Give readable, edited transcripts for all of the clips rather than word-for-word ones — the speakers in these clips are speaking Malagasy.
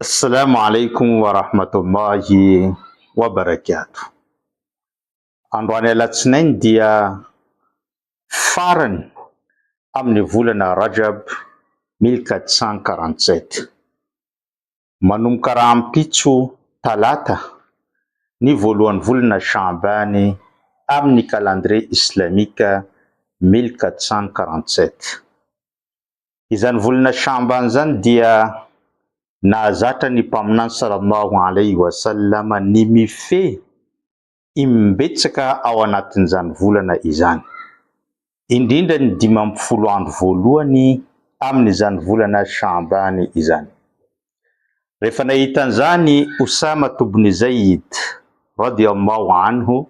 Assalamu alaikum wa rahmatullahi wa barakatuh. Androany alatsinainy dia farany amin'ny volana Rajab 1447. Manomboka rahampitso talata ny voalohan'ny volana Sha'ban amin'ny calendrier islamique 1447. Izany volana Sha'ban izany dia nahazatra ny Mpaminany Sallallahu alaihi wa sallam ny mifehy imbetsaka ao anatin'izany volana izany, indrindra ny 15 andro voalohany amin'izany volana Sha'ban izany. Rehefa nahita an'izany Osama ibn Zayd radiyallahu anhu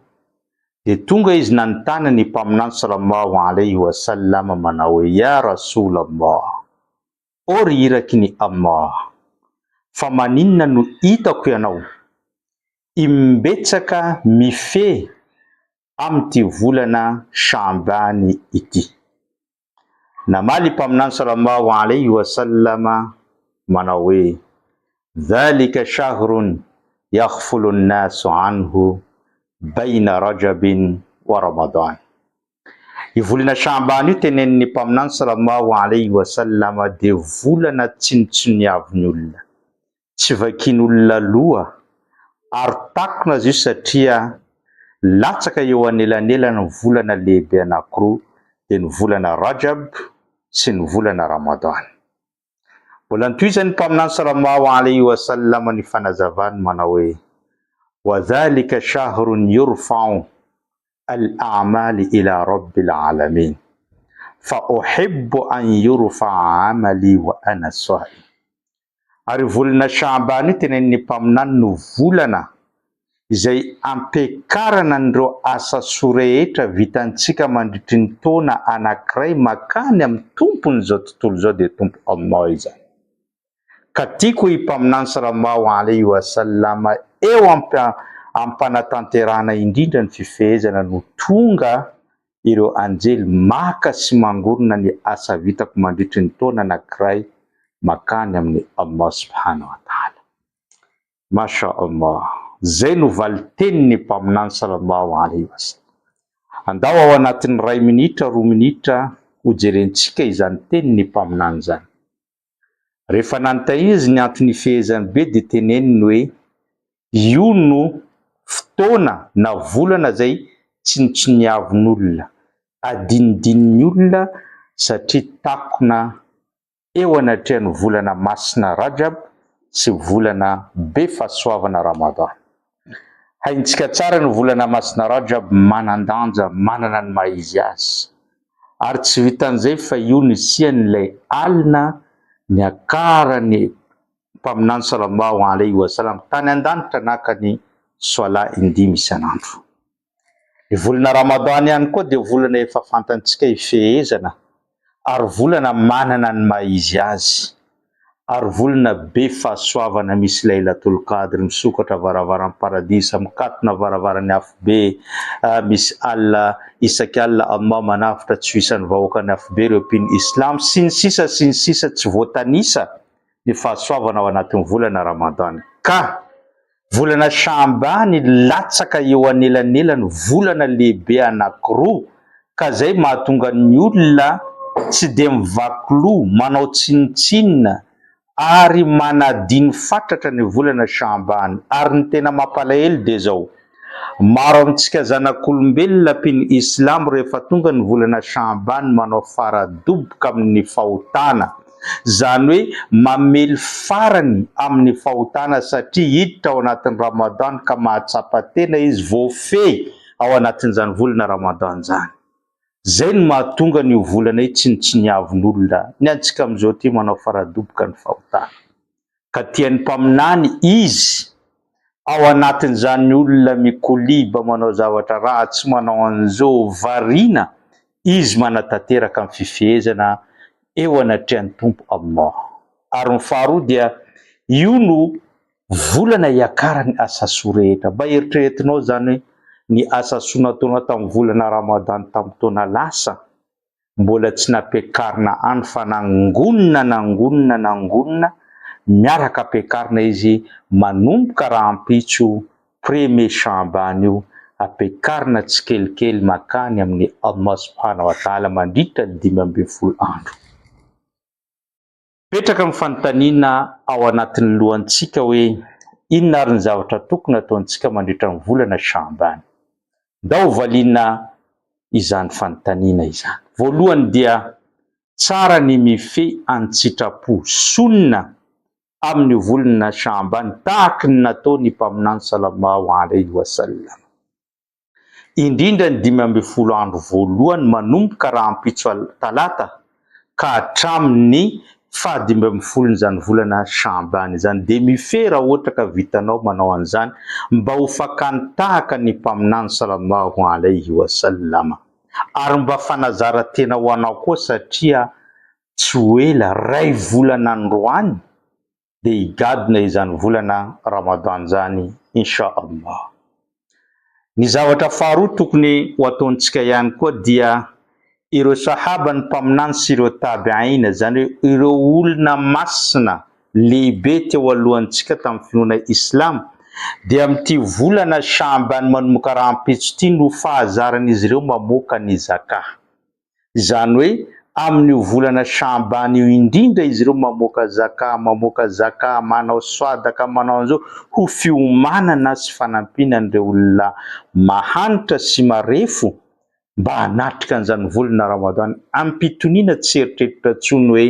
dia tonga izy nanontany ny Mpaminany sallallahu alaihi wa sallam manao hoe, Ya Rasulallah, ô ry Iraky ny Allah, fa maninona no hitako ianao imbetsaka mifehy amin'ity volana Sha'ban ity? Namaly Mpaminany sallallahu alaihi wa sallam manao hoe, Dhalika shahrun yaghfulu an-nasu anhu baina Rajabin wa Ramadan. Io volana Sha'ban io tenenin'ny Mpaminany sallallahu alaihi wa sallam dia volana tsinontsiniavin'ny olona. Tsy vakian'olona loha ary takona izy io satria latsaka eo anelanelan'ny volana lehibe anankiroa dia ny volana Rajab sy ny volana Ramadan. Mbola notohizan'ny Mpaminany Salallahu alaihi wa sallam ny fanazavany manao hoe, Wa dhalika shahrun yurfa'u al-a'mali ila Rabbil alamin fa uhibbu an yurfa'a amali wa ana sa'im. Ary io volana Sha'ban io tenenin'ny Mpaminany no volana izay ampiakarana an'ireo asa soa rehetra vitantsika mandritry ny taona anankiray makany amin'ny Tompon'izao tontolo izao dia Tompo Allah izany. Ka tiako i Mpaminany Salallahu alaihi wa sallam eo am-panatanterahana indrindra ny fifehezana no tonga ireo anjely maka sy mangorona ny asa vitako mandritry ny taona anankiray makany amin'i Allah subhanahu wa ta'ala. Masha Allah. Zay no valitenin'ny Mpaminany Salallahu alaihi wa sallam. Andao ao anatin'ny iray minitra, roa minitra hojerentsika izany tenin'ny Mpaminany izany. Rehefa nanontaniana izy ny antony ifehezany be dia teneniny hoe io no fotoana na volana izay tsinontsiniavin'olona, adinidinin'ny olona satria takona eo anatrehan'ny volana masina Rajab sy volana be fahasoavana Ramadan. Haintsika tsara ny volana masina Rajab manan-danja, manana ny maha izy azy. Ary tsy vitan'izay fa io nisian'ilay alina niakaran'ny Mpaminany Salallahu alaihi wa sallam tany an-danitra naka ny Swala indimy isan'andro. Ny volana Ramadan ihany koa dia volana efa fantantsika ifehezana ary volana manana ny maha izy azy ary volana be fahasoavana misy Laylatul Qadr misokatra varavaran'ny paradisa mikatona varavaran'ny afobe misy alina isaky alina Allah manavotra tsy ho isan'ny vahoakan'ny afobe ireo mpino Islam sy ny sisa sy ny sisa tsy voatanisa ny fahasoavana ao anatin'ny volana Ramadan ka Volana Sha'ban latsaka eo anelanelan'ny volana lehibe anankiroa ka zay mahatonga ny olona tsy dia mivaky loha, manao tsinontsinona ary manadino fatratra ny volana Sha'ban. Ary ny tena mampalahelo dia zao, maro amintsika zanak'olombelona mpino Islamo rehefa tonga ny volana Sha'ban manao fara-doboka amin'ny fahotana, Izany hoe mamely farany amin'ny fahotana satria hiditra ao anatin'ny Ramadan ka mahatsapa tena izy voafehy ao anatin'izany volana Ramadan izany. Izay no mahatonga an'io volana io tsinontsiniavin'olona. Ny antsika amin'izao ity manao faradoboka ny fahotana. Ka tian'ny Mpaminany izy ao anatin'izany olona mikoliba manao zavatra ratsy manao an'izao variana izy manatanteraka ny fifehezana eo anatrehan'ny Tompo Allah. Ary ny faharoa dia io no volana hiakaran'ny asa soa rehetra. Mba eritreretinao izany hoe ny asa soa nataonao tamin'ny volana Ramadan tamin'ny taona lasa mbola tsy nampiakarina any fa nangonina nangonina nangonina miaraka ampiakarina izy manomboka rahampitso premier Sha'ban io, ampiakarina tsikelikely makany amin'i Allah subhanahu wa ta'ala mandritra ny 15 andro. Mipetraka ny fanontaniana ao anatin'ny lohantsika hoe inona ary ny zavatra tokony hataontsika mandritra ny volana Sha'ban? Ndao hovaliana izany fanontaniana izany. Voalohany dia tsara ny mifehy an-tsitrapo, Sunnah, amin'ny volana Sha'ban tahaky ny nataon'ny Mpaminany Sallallahu alaihi wa sallam. Indrindra ny 15 andro voalohany manomboka rahampitso talata ka hatramin'ny faha 15 izany volana Sha'ban izany dia mifehy raha ohatra ka vitanao manao an'izany mba ho fakany tahaka ny Mpaminany Sallallahu alaihi wa sallam ary mba fanazara-tena ho anao koa satria tsy ho ela, ray volana androany dia higadona izany volana Ramadan izany Insha Allah. Ny zavatra faharoa tokony ho ataontsika ihany koa dia ireo Sahaba ny Mpaminany sy ireo Tabi'aina, izany hoe ireo olona masina lehibe teo alohantsika tamin'ny finoana Islam, dia amin'ity volana Sha'ban manomboka rahampitso ity no fahazaran'izy ireo mamoaka ny Zakah. Izany hoe amin'io volana Sha'ban io indrindra izy ireo mamoaka Zakah, mamoaka Zakah, manao Swadaka, manao an'izao ho fiomanana sy fanampiana an'ireo olona mahantra sy marefo mba hanatrika an'izany volana Ramadan am-pitoniana tsy eritreritra intsony hoe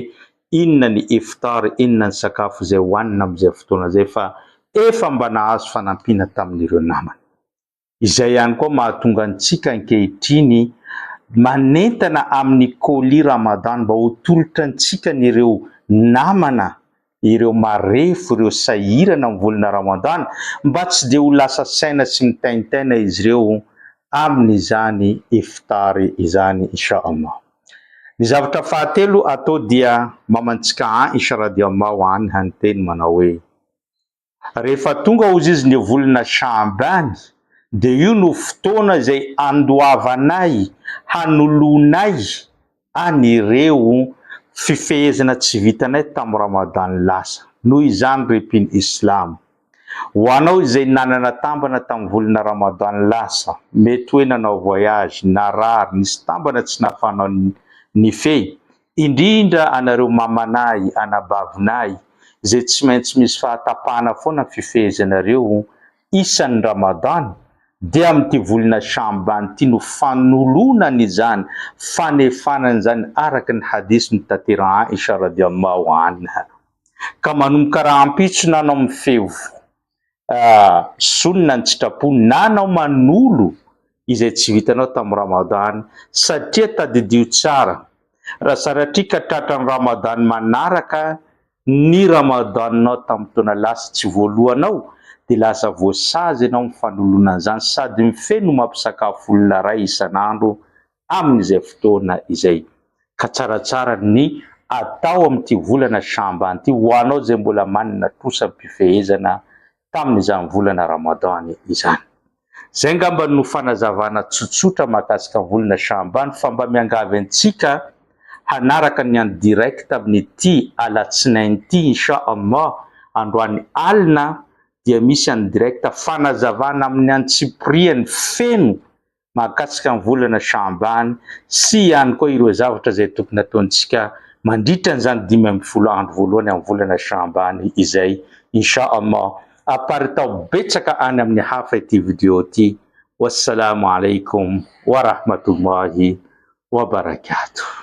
inona ny iftar, inona ny sakafo izay hohanina amin'izay fotoana izay fa efa mba nahazo fanampiana tamin'ireo namany. Izay ihany koa mahatonga antsika ankehitriny manentana amin'ny colis Ramadan mba ho tolotra antsika ny ireo namana, ireo marefo, ireo sahirana amin'ny volana Ramadan mba tsy dia ho lasa saina sy mitaintaina izy ireo amin'izany iftar izany Insha Allah. Ny zavatra fahatelo atao dia mamantsika Aisha radiallahu anha niteny manao hoe. Rehefa tonga hozy izy ny volana Sha'ban dia io no fotoana izay andoavanay, hanoloanay an'ireo fifehezana tsy vitanay tamin'ny Ramadan lasa. Noho izany ry mpino Islamo, ho anao izay nanana tambana tamin'ny volana Ramadan lasa, mety hoe nanao voyage, narary, nisy tambana tsy nahafahanao nifehy, Indrindra anareo mamanay, anabavinay, izay tsy maintsy misy fahatapahana foana ny fifehezanareo isan'ny Ramadan, dia amin'ity volana Sha'ban ity no fanoloana an'izany, fanefana an'izany araka ny hadith notateran'i Aisha radiallahu anha. Ka manomboka rahampitso na anao mifehy Sunnah ny tsitrapo na anao manolo izay tsy vitanao tamin'ny Ramadan satria tadidio tsara raha sanatria ka tratran'ny Ramadan manaraka ny Ramadan-nao tamin'ny taona lasa tsy voalohanao dia lasa voasazy ianao amin'ny fanoloana an'izany sady mifehy no mampisakafo olona iray isan'andro amin'izay fotoana izay ka tsaratsara ny atao amin'ity volana Sha'ban ity ho anao izay mbola manana trosam-pifehezana tamin'izany volana Ramadan izany. Izay angamba no fanazavana tsotsotra mahakasika ny volana Sha'ban fa mba miangavy antsika hanaraka ny en direct amin'ity alatsinainy ity Insha Allah androany alina dia misy en direct fanazavana amin'ny antsipiriany feno mahakasika ny volana Sha'ban sy ihany koa ireo zavatra izay tokony hataontsika mandritra an'izany 15 andro voalohany amin'ny volana Sha'ban izay Insha Allah. Aparitaho betsaka any amin'ny hafa ity video ity. Wassalamu alaikum wa rahmatullahi wa barakatuh.